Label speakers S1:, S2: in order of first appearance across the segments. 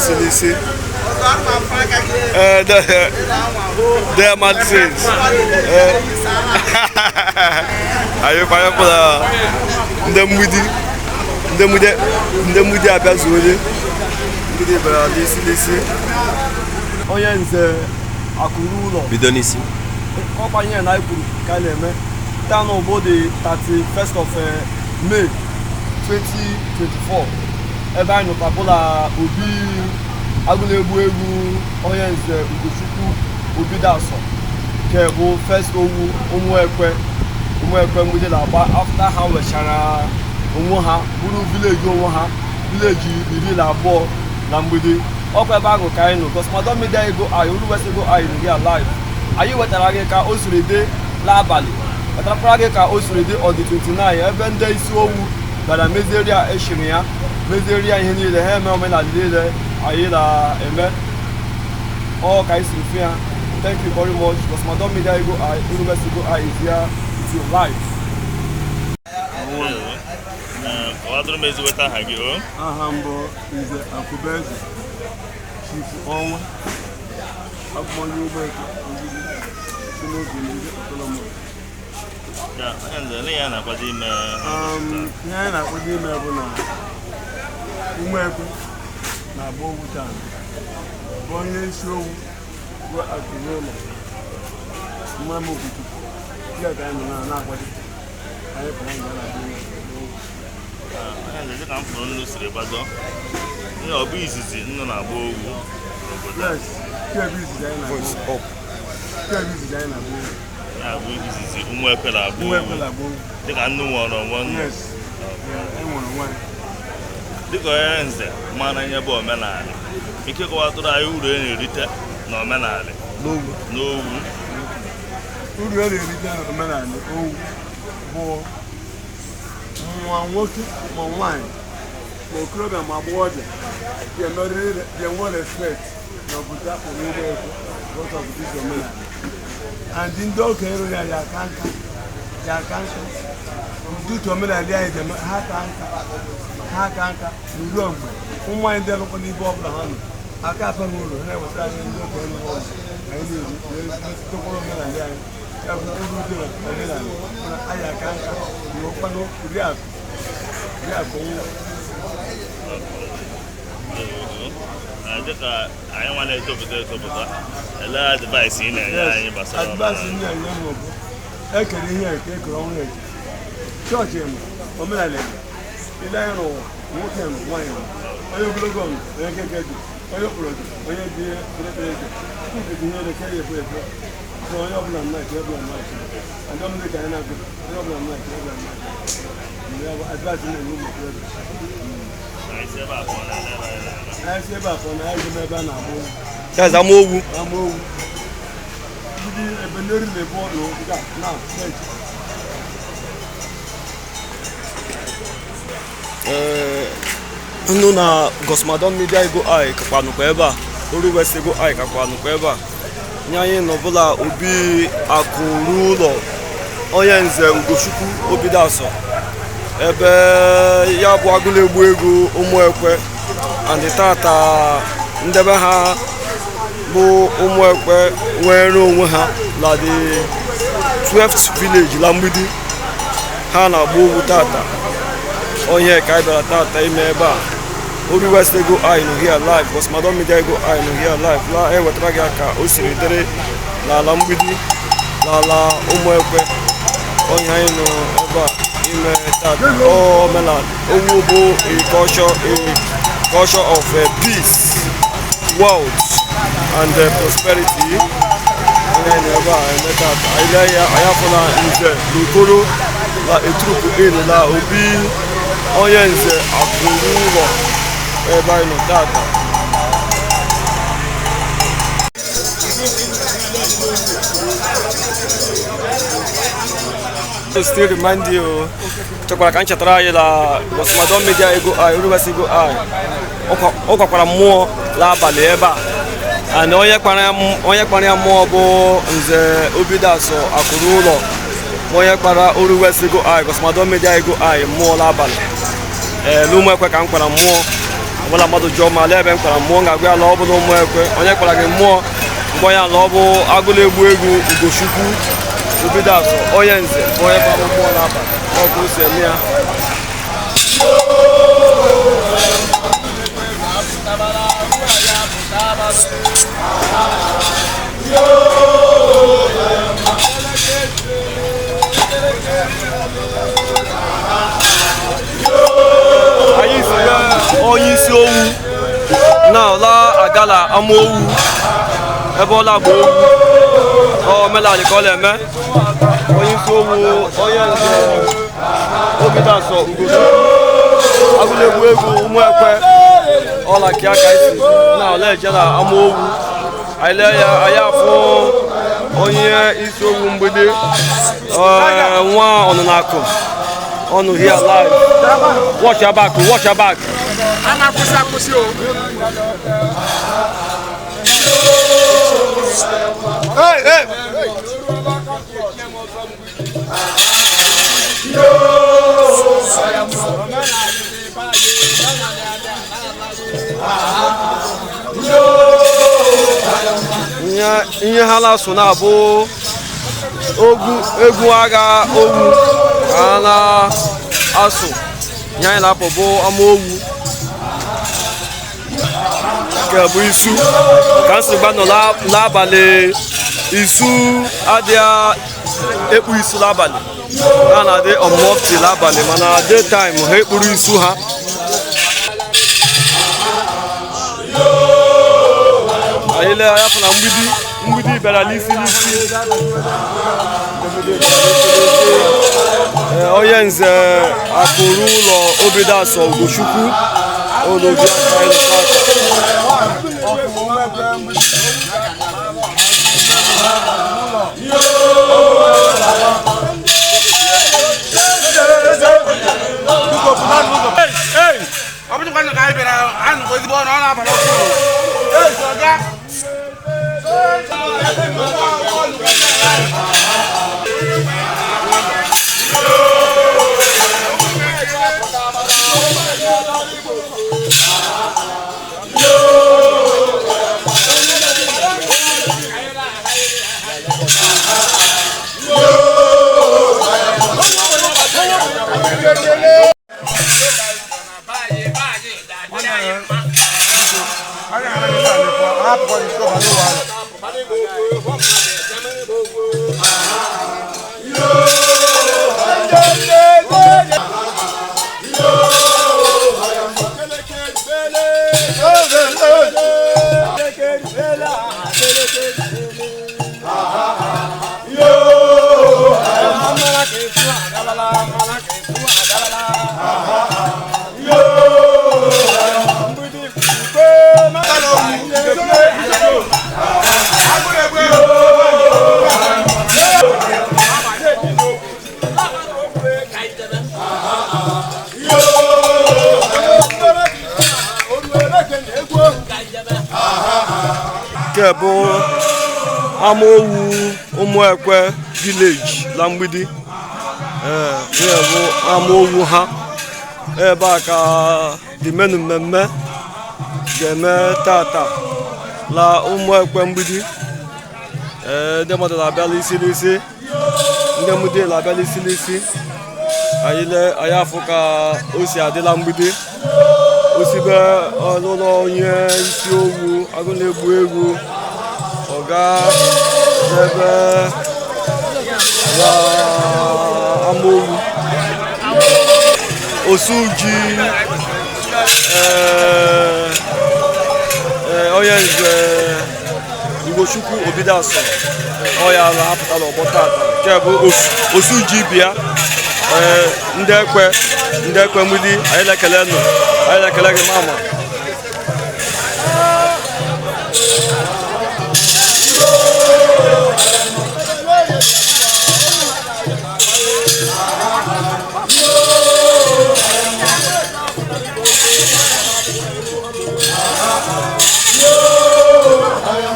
S1: N'isi n'isi. Ee, Diamond Twins. Ee. Anyị kwanyepụla ndị mgbidi, ndị mgbidi, ndị mgbidi abịazuole. Mgbidi bịara n'isi n'isi. Onye nze akụrụ ụlọ.
S2: Bido n'isi.
S1: Ọkwa ihe na anyị kwuru ka anyị na-eme taa na bụ the 31st of May 2024, ebe anyị nọkwa bụla obi agụna-egbu egwu onye nze Ugochukwu Obidaso nke bụ first owu Ụmụekwe, Ụmụekwe mgbidi na-agba after ha wechara onwe ha bụrụ village onwe ha, village 12 na mgbidi. Ọkwa ebe ahụ ka anyị nọ. Gosmadon Media Ego anyị Oru West Ego anyị nọ here live. Anyị wetara gị ka o siri dị n'abalị, wetarakwara gị ka o siri dị on the 29, ebe ndị isi owu bịara mezieri ya, eshiri ya, mezieri ya ihe niile ha eme, omenala niile anyị na-eme. Ọ ka anyị siri fụ ya. Thank you very much. Gosmadon Media Ego anyị Oru West Ego anyị is here with you live.
S3: Kọwatụrụ m ezigbote aha gị o.
S4: Aha m bụ Nze Akụbeze Chief Ọnwa. Abụ m onye Ụmụeke Ogidi si n'obi ndị Autonomous.
S3: Ya, onye nze, ele ya na-akwado ime?
S4: Ihe anyị na-akwado ime bụ na Ụmụekwe na-agba owu taa, bụ onye isi owu bụ akụrụ ụlọ nwa m Okwuchukwu ya ka anyị nọ na-akwado. Anyị pụrụ nga na-agba owu.
S3: Onye nze, dịka m fụrụ nnu siri gbado ihe, ọ bụ izizi nnu na-agba owu n'obodo a?
S4: Yes, nke bụ izizi anyị na-agba owu. Nke bụ izizi anyị na-agba owu.
S3: Ya bụ izizi Ụmụekwe na-agba
S4: Ụmụekwe
S3: owu?
S4: Na-agba owu.
S3: Dịka nnu nwere onwe nnu?
S4: Yes, e nwere nwaanyị.
S3: Dịka onye nze mara ihe bụ omenala, ike kọwatụrụ anyị uru e na-erite na omenala
S1: n'owu?
S3: N'owu.
S4: Uru a na-erite n'omenala owu bụ ma nwoke ma nwaanyị ma okorobịa ma agbọghọbịa ga-emerịrị, ga-enwe respect n'obodo akpọrọ Ụmụekwe because of this omenala, and ndị okenye rụrụ ya ya aka nka, ya aka nka due to omenala anyị ga-eme ha aka nka, ha aka nka n'uruo mgbe ụmụ anyị ndị nọkwa n'ibe ọbụla ha nọ aka abaghị uru, ha na-ewetara anyị ndị okenye rụrụ ọrụ anyị na-eri na-etokwara omenala anyị. Ya bụ uru dị n'omenala bụ na anyị aka nka na ụkwanụ ri akụ ri akụ nwa.
S3: Dịka anyị nwa na-etopụta etopụta, ele advice ị na-enye anyị gbasara
S4: Advice
S3: omenala?
S4: ndị a nye m bụ ekere ihe eke ekere ọnwụ eke chọọchị eme omenala eme ile anya n'ụwa, nwoke eme, nwaanyị eme, onye ogologo eme, onye keke dị, onye okporo dị, onye dị kpere dị kwupụta ihe eke ya ekwe ekwe. So onye ọbụla nna eke ọbụla nna eke ndị ọmụdị ka anyị na-agụ, onye ọbụla nna eke ọbụla nna eke. Mgbe ya bụ advice na-enye ụmụ okorobịa.
S3: Anyị si ebe a pụọ na ebe anyị na-aga?
S4: Anyị si ebe a pụọ na anyị ebe a na-agba owu.
S1: That's ama owu.
S4: Ama owu ndị ebe n'eri na-ebu ọnụ nke a na na-eche.
S1: Ee, nnu na Gosmadon Media Ego anyị kakwa nụkwa ebe a. Oru West Ego anyị kakwa nụkwa ebe a. Nye anyị nọbụla obi akụrụ ụlọ onye nze Ugochukwu Obidaso, ebe ya bụ agụ na-egbu ego Ụmụekwe, and tata ndebe ha bụ Ụmụekwe nwere onwe ha na the 12th village la mgbidi. Ha na-agba owu tata. Onye ka anyị bịara tata ime ebe a. Oru West Ego anyị nọ here live. Gosmadon Media Ego anyị nọ here live la ewetara gị ka o siri dịrị n'ala mgbidi, n'ala Ụmụekwe. Onye anyị nọ ebe a ime tata, omenala owu bụ a culture of peace, wealth and prosperity. Onye anyị nọ ebe a eme tata, anyị lee ya, anyị afụla nze n'okoro na etrupu elu na obi onye nze akụrụ ụlọ ebe anyị nọ tata. To still remind you, chọkwara ka m chetara anyị na Gosmadon Media Ego anyị Oru West Ego anyị ọ kwakwara mmụọ n'abalị ebe a, and onye kpara ya mmụọ bụ nze Obidaso akụrụ ụlọ, onye kpara Oru West Ego anyị, Gosmadon Media Ego anyị mmụọ n'abalị. Ee, n'Ụmụekwe ka m kpara mmụọ. Ọbụla mmadụ jụọ ma lee ebe m kpara mmụọ, ga-agwa ya la ọ bụ na Ụmụekwe. Onye kpara gị mmụọ, mgbe ya la ọ bụ agụla egbu egwu Ugochukwu Obidiaso, onye nze, onye kpara mmụọ n'abalị. Ọ ka o si eme ya. Anyị si be onye isi owu na ọla agala ama owu ebe ọla bụ owu omenala ka ọ na-eme. Onye isi owu, onye nze Obidiaso Ugochukwu, agụla egwu egwu Ụmụekwe, ọla ka aka isi na ọla eje na ama owu. Anyị lee ya, anyị afụ onye isi owu mgbidi nwa ọnụnakụ ọnụ here live. Watch your back, watch your back.
S2: A na-akwụsị akwụsị o. Hey, hey.
S1: Ihe ha na-asụ na-abụ egwu agha owu ka ha na-asụ. Ihe anyị na-apụ bụ ama owu nke bụ isu ka m si gbanọ n'abalị. Isu adịghị ekpu isu n'abalị, ha na-adị ọmọfti n'abalị, mana daytime ha ekpuru isu ha. Anyị lee anya fụ na mgbidi bịara n'isi n'isi. Onye nze akụrụ ụlọ Obidiaso Ugochukwu onobi aka anyị tata.
S2: Ọ bụrụkwa na anyị bịara anụkwa ezigbo ọnụ ọ na-abalị ọkụ. Ee, ọga.
S1: Nke bụ Amaowu Ụmụekwe village la mgbidi. Ee, ihe bụ Amaowu ha. Ebe a ka the menu mmemme ga-eme tata la Ụmụekwe mgbidi. Ee, ndị mmadụ na-abịala isi n'isi, ndị mgbidi na-abịala isi n'isi. Anyị lee anyị afụ ka o si adịla mgbidi. Osibe n'ụlọ onye isi owu agụ na-egbu egwu ọga n'ebe na Amaowu osu ji. Onye nze Ugochukwu Obidiaso ọ ya na-apụta n'ọgbọ tata nke bụ osu ji bịa. Ee, ndị ekwe mgbidi, anyị na-ekele nụ, anyị na-ekele gị mama.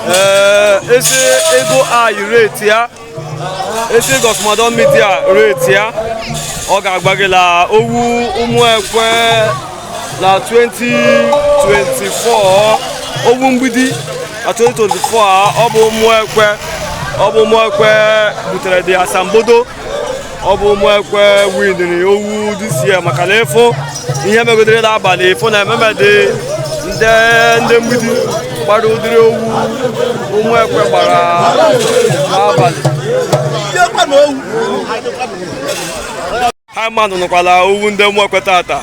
S1: Ee, esi ego ayi rate ya, esi Gosmodon Media rate ya, ọ ga-agba gị la owu Ụmụekwe la 2024. 2024, owu mgbidi na 2024 a, ọ bụ Ụmụekwe, ọ bụ Ụmụekwe butere dị asambodo. Ọ bụ Ụmụekwe winiri owu this year, maka na ịfụ ihe megodere n'abalị, ịfụ na ememe dị ndị mgbidi gbara ụdịrị owu Ụmụekwe gbara n'abalị. Ha mmadụ nụkwala owu ndị Ụmụekwe tata.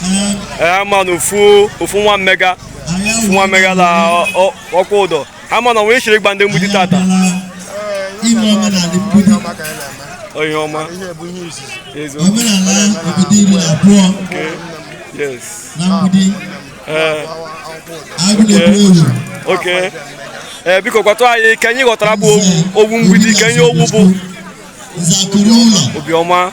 S1: Ha mmadụ ofu ofu nwa mmega, ofu nwa mmega na ọkwa ụdọ. Ha mmadụ onwe ichiri ịgba ndị mgbidi tata.
S5: Ime omenala mgbidi.
S1: Ihe ọma. Eziokwu.
S5: Omenala obodo 12 na mgbidi. Agụ na-ekwu ewu.
S1: Okay, ee, biko gwatụ anyị ka anyị ghọtara bụ owu, owu mgbidi, ka ihe owu bụ.
S5: Nzakụrụ ụlọ.
S1: Obiọma.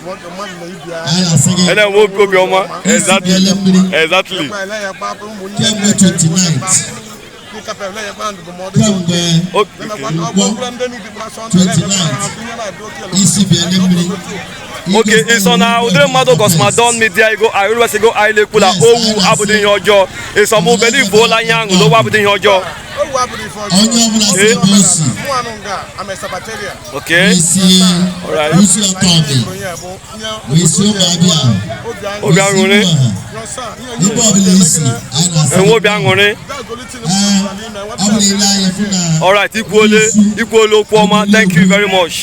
S5: Anyị na-asị gị
S1: ị na-enwe obi obiọma. Exactly.
S5: Isi mmiri.
S1: Exactly.
S5: Kemgbe 29th, kemgbe
S1: Okay.
S5: 29th isi biele mmiri.
S1: Oke ịsọ na ụdịrị mmadụ gosmadon media ego arụwesịgo anyị na-ekwu na owu abụghị ihe ọjọọ. Ịsọ mụ belivuola ihe ahụ na owu abụghị ihe ọjọọ.
S5: Onye ọbụla si ebe o si
S1: Okay.
S5: isi
S1: Alright.
S5: isi ọtọbi wee si ụmụ abịa.
S1: Obi aṅụrị.
S5: Ebe ọbụla isi, anyị na-asị
S1: Enwe obi aṅụrị.
S5: Ee, ọ bụrụ ile anya fụ na
S1: Alright, ikwuole, ikwuole okwu ọma. Thank you very much.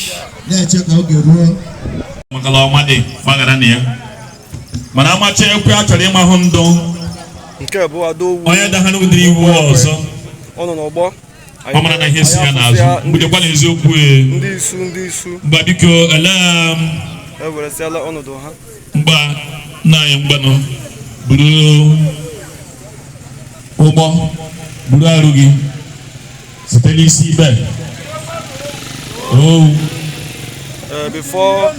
S5: Na-eche ka oge ruo.
S6: Maka na ọma dị gbaghara na ya, mana amacha ekwe a chọrọ ịmahụ ndụ.
S1: Nke bụ ada owu.
S6: Onye dahara ụdịrị iwu ọzọ,
S1: Ọ nọ n'ọgbọ.
S6: ọ mara na ihe si ya n'azụ mgbidokwa na eziokwu e.
S1: Ndị isu, ndị isu.
S6: Mgba, biko, ele m.
S1: Eweresiala ọnọdụ ha.
S6: Mgba nna anyị, mgbanụ buru ụgbọ buru arụ gị site n'isi ibe owu.
S1: Ee, before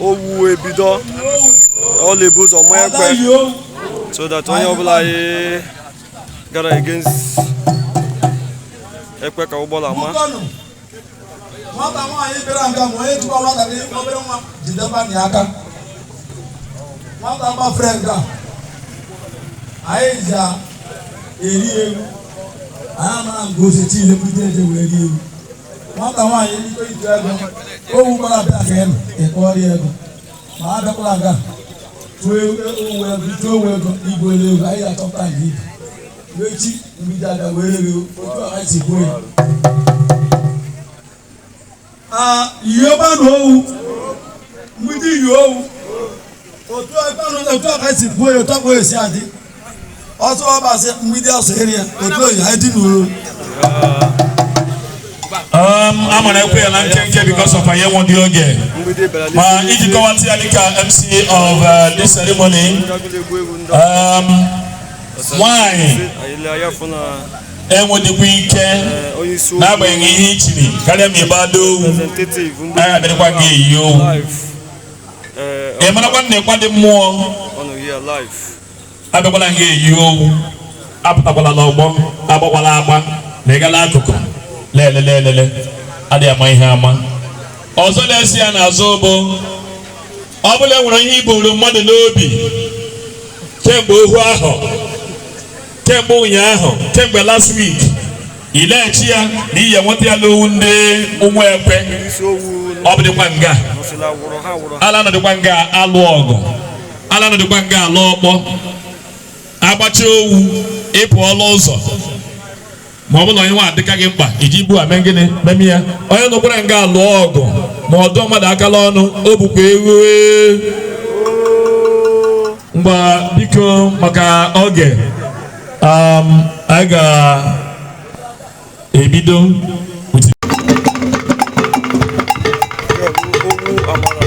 S1: owu ebido, ọ na-ebu ụzọ maa ekwe so that onye ọbụla anyị gara against ekwe ka ụgbọala ma.
S7: Nwata nwaanyị bịara nga ma onye jikwa nwatakịrị obere nwa jidekwa na ya aka. Nwata gbafere nga, anyị ji eri ewu, anyị amara nke ose chile bute eje wee rie ewu. Nwata nwaanyị iko itu ego owu gbara abịa ka ị nọ ịkpọrọ ya ego, ma a bịakwala nga tụọ ewu ego, tụọ owu ego, igwele ego, anyị achọpụta nke ibi echi mgbidi abịa wee rere ewu. Otu a anyị si gbuo ya. Yiokwanụ owu mgbidi, yi owu otu otu a ka esi kwuo ya, otu a ka o esi adị ọsọ ọbasị mgbidi ọsọ eri ya otu oyi anyị dị n'uru.
S6: A mara ekwe ya na nkenke because of anyị enweghị oge.
S1: Mgbidi bịara.
S6: Ma iji kọwata ya dịka MC of this ceremony,
S1: Ndị agụla egwu egwu ndị
S6: nwanyị
S1: anyị lee anya fụ na
S6: enwedịkwa ike
S1: onye isi owu
S6: n'agbanyeghị ihe i chiri karịa ma ịgba ada owu.
S1: Representative mgbidi.
S6: Anyị abịarịkwa gị eyi owu.
S1: Live. Ee.
S6: Ị marakwa na ịkwa dị mmụọ.
S1: Ọ nọ here live.
S6: Abịakwala nga eyi owu, apụtakwala n'ọgbọ, agbakwala agba na ịgala akụkụ lelele elele adịghị ama ihe ama ọzọ na-esi ya n'azụ bụ ọ bụla enwere ihe iburu mmadụ n'obi kemgbe ohu ahụ, kemgbe ụnyaahụ, kemgbe last week, ileghachi ya na iyi enweta ya n'owu ndị ụmụ ekwe.
S1: Ndị isi owu.
S6: Ọ bụdịkwa nga
S1: Nọsịla wụrụ ha wụrụ ha.
S6: ala nọdịkwa nga alụ ọgụ, ala nọdịkwa nga alụ ọkpọ, agbacha owu ịpụọla ụzọ, ma ọ bụrụ na onye nwa adịka gị mkpa iji bu ame gịnị meme ya, onye nọkwara nga alụ ọgụ ma ọ dụọ mmadụ akala ọnụ, o bukwa ewu. Mgba, biko, maka oge, anyị ga-ebido with
S1: Nke bụ owu amara.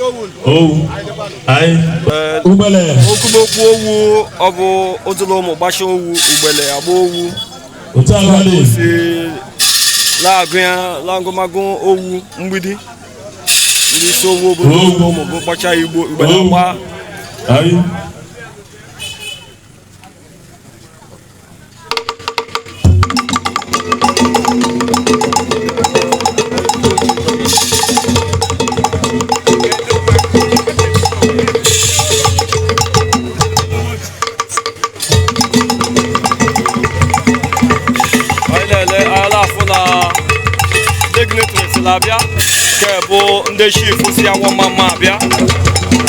S6: Owu. Anyị. Ugbele.
S1: Okwumokwu owu ọ bụ ozụlọ ụmụ gbacha owu ugbele agba owu.
S6: Otu agadi.
S1: Si laagụ ya langụmagụ owu mgbidi. Ndị isi owu obodo
S6: Owu.
S1: ụmụ bụ gbacha igbo ugbele
S6: Owu.
S1: agba.
S6: Anyị.
S1: Anyị na-ele ala afụ na dignitaries na-abịa nke bụ ndị chief si awọ mama abịa.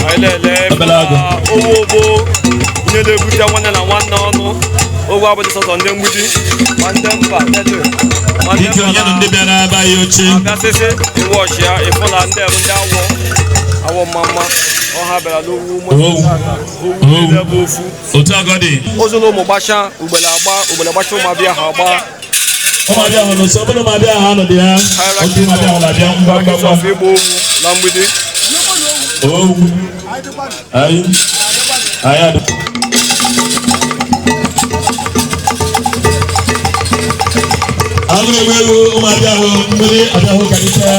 S1: Anyị na-ele
S6: Obere agụ.
S1: owu bụ ihe na-ebute nwanne na nwanne ọnụ. Owu abụghị sọsọ ndị mgbidi ma ndị mba tete ma ndị
S6: Dike
S1: mba
S6: onye nụ ndị bịara ebe anyị oche.
S1: abịasịsị iwọchi ya ịfụ na ndị bụ ndị awọ awọ mama ọha bịara n'owu
S6: Owu.
S1: owu niile bụ ofu.
S6: Otu agadi.
S1: Ozu na ụmụ gbacha ugbele agba ugbele gbacha ụmụabịa ha agba.
S6: Ụmụabịa ahụ nọ nso, ọbụrụ ụmụabịa ahụ anọ dị ha. Otu ụmụabịa ahụ na-abịa ngwa ngwa ngwa.
S1: Of ịgba owu na mgbidi.
S6: Owu. Anyị. Anyị adị. Agụrụ egwu egwu ụmụabịa ahụ mmiri abịa ahụ karịcha.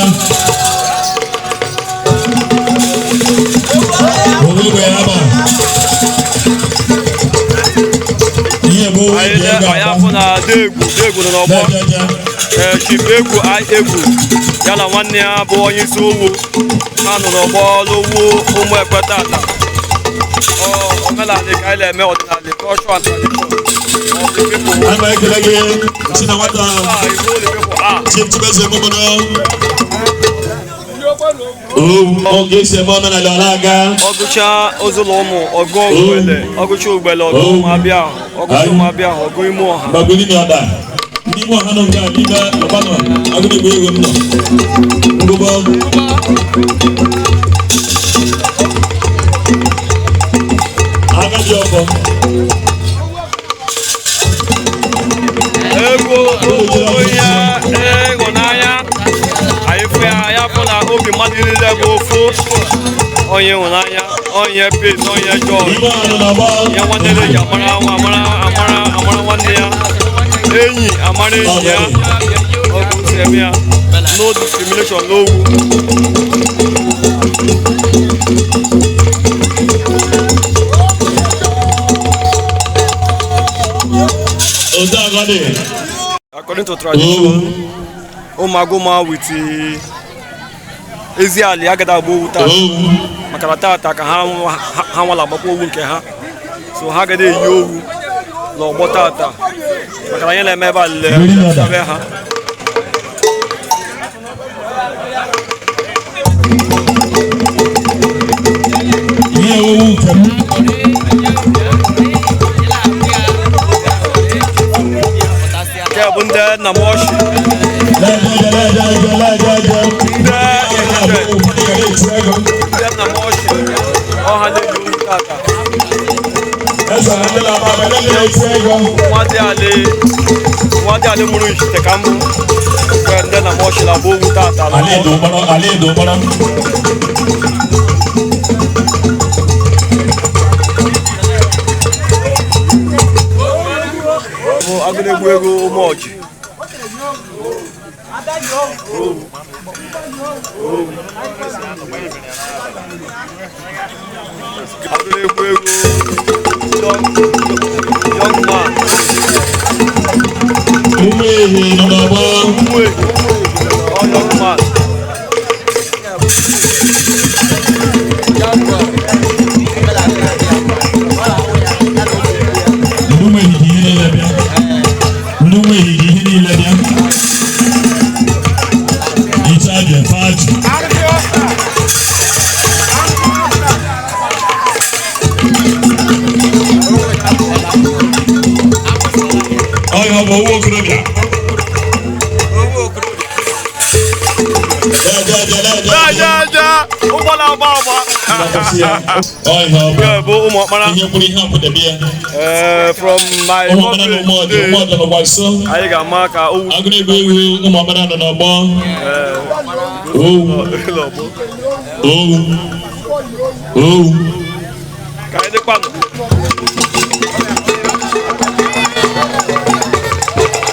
S6: Owu igwe ya ba. Ihe bụ
S1: anyị
S6: eji ego
S1: anyị
S6: agba.
S1: afụ na degwu degwu nọ n'ọgbọ.
S6: Na-eje eje.
S1: Ee, chief egwu anyị egwu ya na nwanne ya bụ onye isi owu ha nọ n'ọgbọ n'owu ụmụ ekwe tata. Ọ omenala ka anyị na-eme ọdịnala, culture and tradition of the people.
S6: Ana m ekele gị si na nwata
S1: Ah, Igbo the people are.
S6: Chief Chibueze Momono. Owu oge esi eme omenala ọ na-aga.
S1: Ọgụcha ozụlọ ụmụ ọgụ ugbele ọgụcha ugbele ọgụ ụmụabịa ọgụcha ụmụabịa ọgụ ime ọha.
S6: Gbagodi ni ọda. Ndị ime ọha nọ nke a n'ime ọgbanọ agụdegbe ego m nọ. Ngụbọ. Agadi ọkọ.
S1: Ego owuwe ihe ịhụnanya anyị fụ ya ya fụ na obi mmadụ niile bụ ofu onye ịhụnanya onye peace onye joy.
S6: Ime ọha nọ n'ọgbọ.
S1: Ihe nwanne ya ji amara nwa amara amara amara nwanne ya enyi amara enyi ya ọgụ si eme ya no discrimination n'owu.
S6: Otu agadi.
S1: According to tradition ụmụagụma with ezi ali agada agba owu tata
S6: Owu.
S1: maka na tata ka ha ha nwala agbakwa owu nke ha so ha agaghị eyi owu n'ọgbọ tata maka na ihe na-eme ebe a lele
S6: Mmiri na-ada.
S1: ebe ha.
S6: Ihe owu nke m.
S1: Nke a bụ ndị nna m ọchị
S6: Leje eje leje eje leje eje.
S1: ndị Ifite ndị nna m ọchị ọha na-eyi owu tata. Nwa dị alị mụrụ Ifite ka mbụ mgbe ndị nna m ọchị na-agba owu tata na
S6: Alaedo ụkpọrọ, Alaedo ụkpọrọ.
S1: Bụ agụna-egbu ego ụmụ ọchị. Agụna-egbu ego young man.
S6: Ụmụ ehi nọ n'ọgbọ.
S1: Ụmụ ehi ọ young man.
S6: Ndị ụmụ ehi ji ihe niile bịa. Ndị ụmụ ehi ji ihe niile bịa. Iche ajụ efe ajụ. Ọya bụ owu okorobịa. Leje eje leje eje.
S1: Aja ụgbọ na-agba agba.
S6: Ọya ọ bụ.
S1: Nke bụ ụmụ ọkpara.
S6: Ihe kwuru ihe akwụdebe ya.
S1: Ee, from my
S6: Ụmụ ọkpara na ụmụ ọdị, ụmụ
S1: today,
S6: ọdị nọkwa nso.
S1: anyị ga-ama ka owu
S6: Agụrụ egwu egwu ụmụ ọkpara nọ n'ọgbọ. Owu.
S1: n'ọgbọ.
S6: Owu. Owu.
S1: Ka anyị dịkwanụ.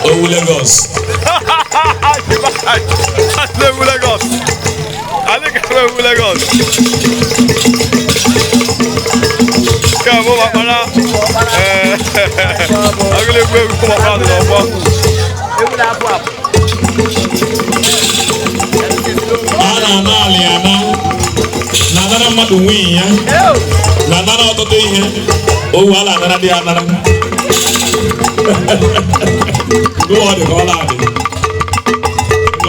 S6: Owu Lagos.
S1: Ewu Lagos. Anyị ga-ewu ewu Lagos. Nke a bụ Ụmụakpara. Ee, agụla egwu egwu Ụmụakpara dị n'ọgbọ.
S6: A na-ana alị ana na-anara mmadụ nwunye ya na-anara ọtụtụ ihe owu a na-anara dị anara ọ dị ka ọ na-adị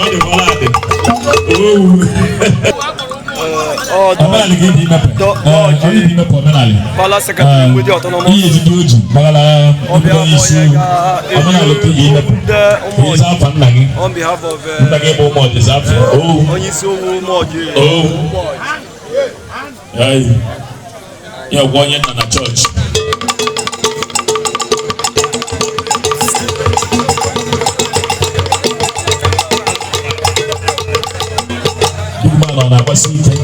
S6: ọ dị ka ọ na-adị owu omenala gị dị imepe ọ dị imepe omenala
S1: Palace Secretary Mgbidi Autonomous.
S6: Ihe ejide oji gbagara
S1: Ọbịa
S6: ndị
S1: bụ
S6: isi
S1: onye
S6: omenala ka ị imepe
S1: ndị Ụmụọjị
S6: ịza afa nna gị
S1: on behalf of
S6: nna gị bụ Ụmụọjị za afa owu
S1: onye isi owu Ụmụọjị.
S6: owu. Ayi. Ya gwa onye nna na chọọchị. Big man ọ na-agbasi ike.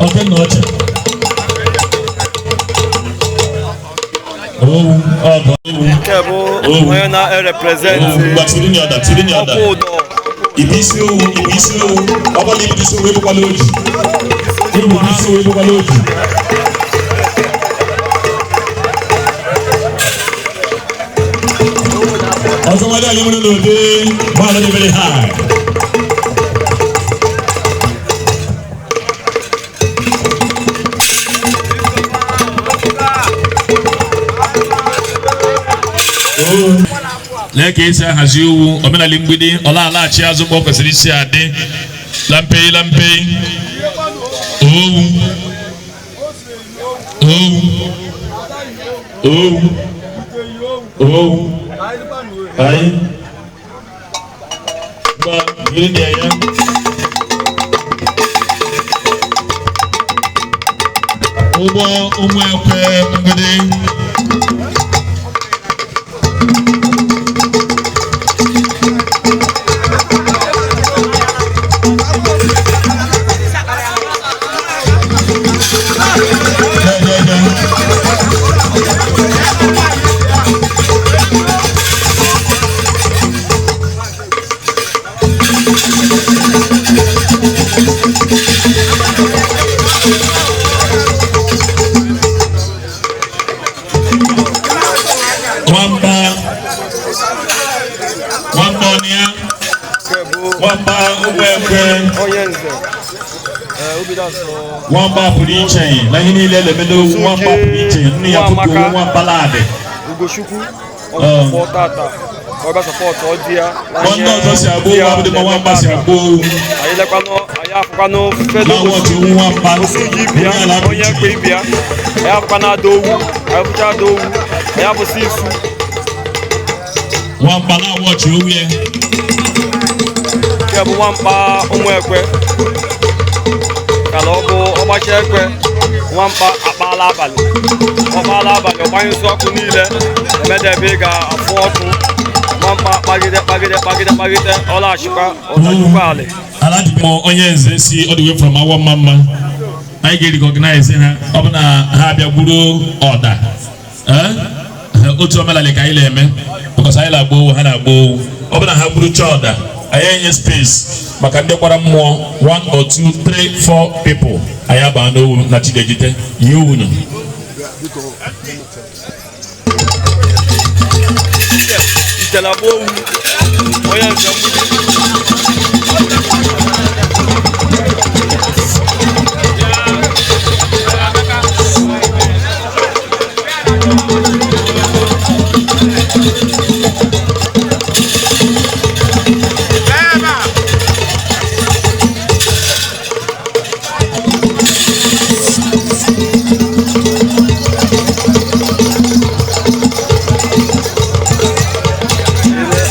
S6: Oke nna ọchị. Owu ọgụ owu.
S1: Nke bụ onye na-erepresent
S6: Owu ngwa tiri ni ọda tiri ni ọda.
S1: ọkwa ụdọ.
S6: Ibu isi owu ibu isi owu ọ bụla ibu isi owu ebukwala oji. Ibu isi owu ebukwala oji. Ọzọmadị anyị nwere n'ụdị bọọlụ dị very high. Lee ka esi ahazi owu omenala mgbidi ọla alaghachi azụ mgbe ọ kwesịrị isi adị lampei lampei owu owu owu owu anyị gba yiri na ya ụgbọ ụmụ ekwe mgbidi. Nwamba nwamba ọnịa
S1: Nke bụ
S6: nwamba ụmụ ekwe
S1: onye nze. Ee, Obidosu.
S6: Nwamba pụrụ iche na ihe niile na-eme n'owu nwamba pụrụ iche nne ya tupu owu nwamba laadị.
S1: Ugochukwu ọ tata ka ọ bịa support ọ di ya.
S6: Ndị ọzọ si agba owu abụdị ma nwamba si agba owu.
S1: Anyị lekwanụ anyị afụkwanụ fedo
S6: Na wọchị owu nwamba
S1: osu ji ibia
S6: onye ala
S1: onye ekpe ibia anyị afụkwanụ ada owu anyị fụcha ada owu anyị afụsị isu.
S6: Nwamba na wọchị owu ya.
S1: Nke bụ nwamkpa ụmụ ekwe kala ọ bụ ọgbacha ekwe nwamkpa akpaala abalị ọkpaala abalị ọgbanyụsị ọkụ niile emedebe ị ga-afụ ọkụ nwamkpa kpagide kpagide kpagide kpagide ọ laghachikwa ọdachikwa alị.
S6: Alhaji onye nze si all the way from awọ mma mma anyị ga-recognize ha ọ bụ na ha abịa gburu ọda. Eh? Otu omenala ka anyị na-eme because anyị na-agba owu ha na-agba owu ọ bụ na ha gburucha ọda anyị enye space maka ndị gbara mmụọ 1 or 2 3 4 people anyị abaa n'owu na Chidejite yi owu nụ.
S1: Itela bụ owu onye nze mgbidi.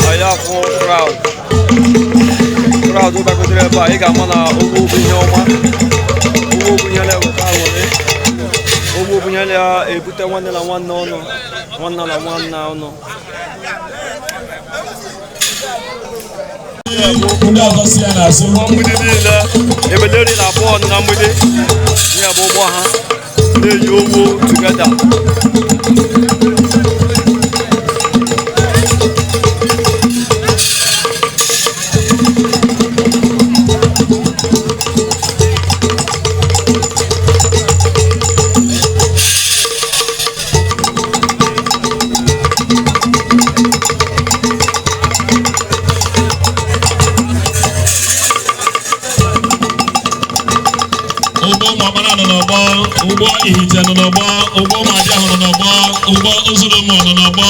S1: Anyị afụ crowd crowd gbakọtara ebe a ị ga-ama na ogbo bụ ihe ọma ogbo bụ ihe na-eweta aṅụrị ogbo bụ ihe na-ebute nwanne na nwanne ọnụ nwanne na nwanne ọnụ.
S6: Ndị ọzọ si ya n'azụ.
S1: Ụgbọ mgbidi niile ebederi na abụọ nọ na mgbidi ya bụ ụgbọ ha na-eyi owo tugeda.
S6: Ụgbọ ụmụ ọkpara nọ n'ọgbọ, ụgbọ ihite nọ n'ọgbọ, ụgbọ ụmụaja ahụ nọ n'ọgbọ, ụgbọ ụzụrụmụ nọ n'ọgbọ.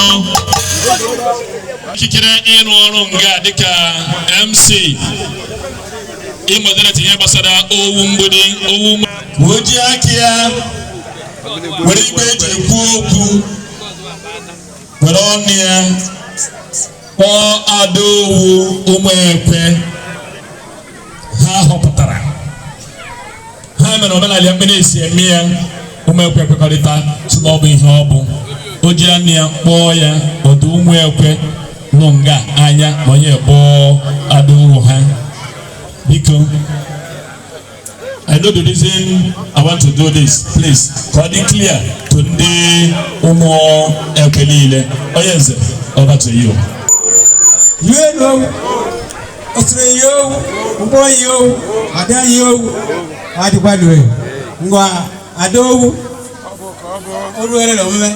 S6: Ikikere ịrụ ọrụ nga dịka MC ịmoderate ihe gbasara owu mgbidi owu. Wee ji aka ya were igwe eji ekwu okwu were ọnụ ya kpọọ Adaowu ụmụ ekwe ha họpụtara. Ha mere omenala ya mkpere esi eme ya, ụmụ ekwe kwekọrịta sị na ọ bụ ihe ọ bụ. O ji anụ ya kpọọ ya ọdụ ụmụ ekwe nọ nga anya na onye kpọọ Adaowu ha. Biko, I know the reason I want to do this, please, ka ọ dị clear to ndị ụmụ ekwe niile. Onye nze, over to you.
S8: Yue osiri yi owu, ụgbọ yi owu, ada yi owu, adịkwa ngwa ada owu, o ruere na omume.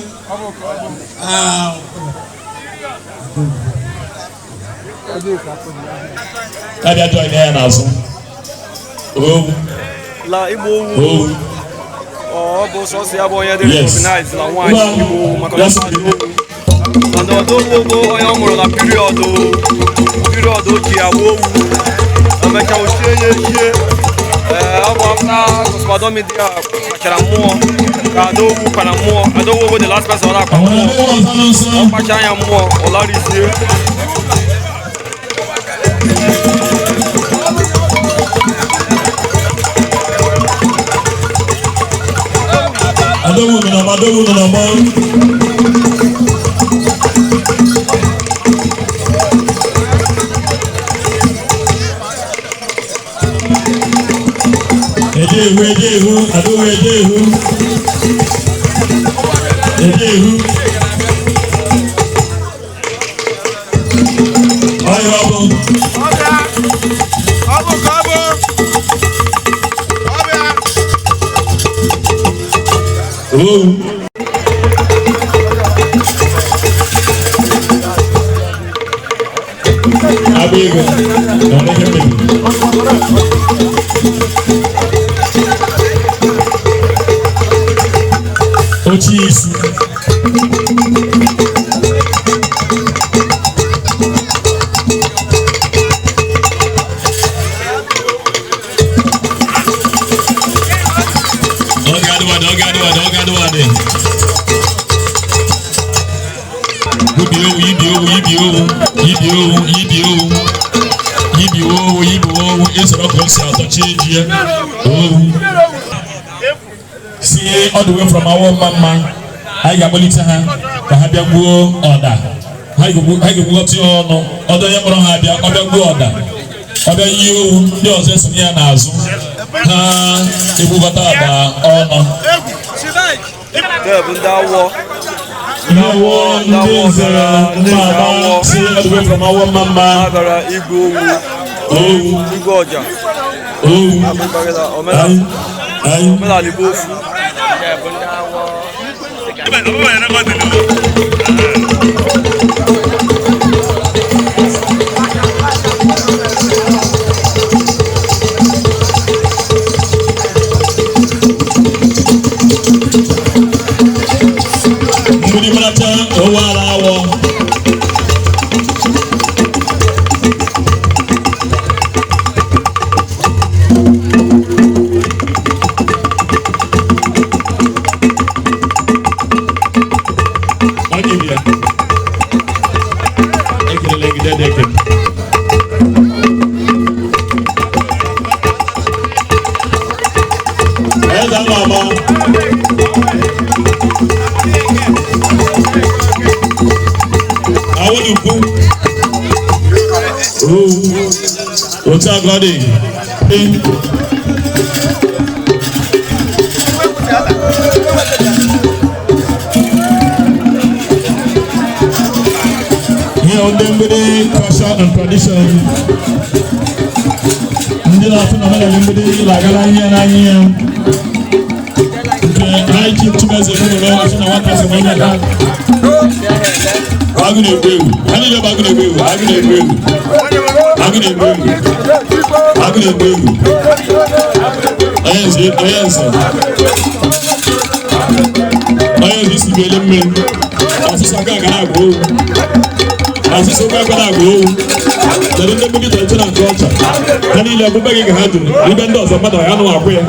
S6: Abịa join ya n'azụ. Owu.
S1: La igbo owu.
S6: Owu.
S1: Ọ bụ sọsọ ya bụ onye dị
S6: Yes.
S1: recognize na nwaanyị igbo owu maka na
S6: Yes.
S1: ọ dị owu. Mana ọdụ owu bụ onye ọ mụrụ na period o ji agba owu. Emechaa ochie ya echie. Ee, ọ bụ after Cosmadomidia kpachara mmụọ ka Adaowu kpara mmụọ. Adaowu bụ the last person ọ na-akpa
S6: Ọ nwere
S1: mmụọ.
S6: ebe ọzọ nọ nso?
S1: Ọ kpacha ya mmụọ, ọ larizie.
S6: Adaowu nọ n'ọgbọ, Adaowu nọ n'ọgbọ. Eje ihu, eje ihu, Adaowu eje ihu. Eje ihu. Ọyọ ọ bụ.
S2: Ọ bụ ka ọ bụ. Ọ bụ ya.
S6: Owu. Agba ego. Na ọ dịghị mmebi. Oche isi. Oge adịwadị, oge adịwadị, oge adịwadị. Yibi owu, yibi owu, yibi owu, yibi owu, yibi owu. Yibi owu, yibi owu, ịsọrọ ka o si atọchi eji ya. Owu. Si all the way from awọ mma mma, anyị ga-akpọlite ha ka ha bịa gbuo ọda. Ha ga-egbukọta ya ọnụ, ọdọ onye kpọrọ ha abịa, ọ bịa gbuo ọda. Ọ bịa yie owu, ndị ọzọ esonye ya n'azụ. Ha egbukọta ọda ọnụ.
S1: Nke bụ ndị awọ.
S6: Ndị awọ, ndị nze, ndị aba si all the way from awọ mma mma.
S1: Ha bịara igbu owu.
S6: Owu.
S1: Igwe ọja.
S6: Owu.
S1: Abụkwarịla omenala.
S6: Anyị. Anyị.
S1: Omenala Igbo ofu.
S6: Mgbidi maracha owu ala awọ. Ọ dị bịa. Otu a ka ọ dị. Ihe ndị Mgbidi culture and tradition, ndị na-afụ na omenala Mgbidi na-agala ihe n'anya ya nke anyị ji Chimezie Ekwueme asị na nwata sị na onye ha agụ na-egbu ewu, ha niile bụ agụ na-egbu ewu, agụ na-egbu ewu, agụ na-egbu ewu, agụ na-egbu ewu. Onye nze, onye nze, onye nze, isi ga-ele mmiri ọsịsọ nke a ga na-agwa owu, ọsịsọ ụgbọ aka na-agwa owu. Kedu ndị Mgbidi tradition and culture? Ha niile ọbụbe gị ka ha jụrụ ibe ndị ọzọ mmadụ ya nụ akwụ ya.